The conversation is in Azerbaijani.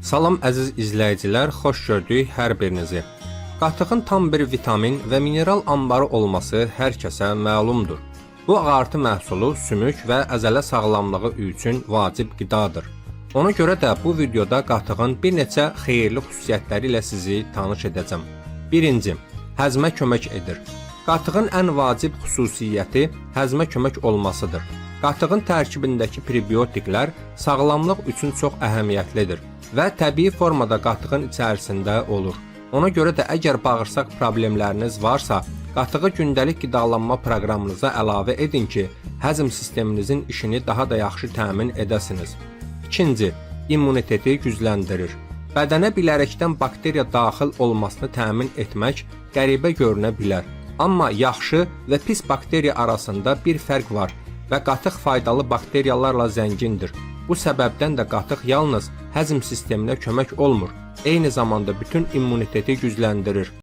Salam əziz izləyicilər, xoş gördük hər birinizi. Qatığın tam bir vitamin və mineral anbarı olması hər kəsə məlumdur. Bu ağartı məhsulu sümük və əzələ sağlamlığı üçün vacib qidadır. Ona görə də bu videoda qatığın bir neçə xeyirli xüsusiyyətləri ilə sizi tanış edəcəm. Birinci, həzmə kömək edir. Qatığın ən vacib xüsusiyyəti həzmə kömək olmasıdır. Qatığın tərkibindəki prebiotiklər sağlamlıq üçün çox əhəmiyyətlidir və təbii formada qatığın içərisində olur. Ona görə də əgər bağırsaq problemləriniz varsa, qatığı gündəlik qidalanma proqramınıza əlavə edin ki, həzm sisteminizin işini daha da yaxşı təmin edəsiniz. İkinci, immuniteti gücləndirir. Bədənə bilərəkdən bakteriya daxil olmasını təmin etmək qəribə görünə bilər. Amma yaxşı və pis bakteriya arasında bir fərq var və qatıq faydalı bakteriyalarla zəngindir. Bu səbəbdən də qatıq yalnız həzm sisteminə kömək olmur, eyni zamanda bütün immuniteti gücləndirir.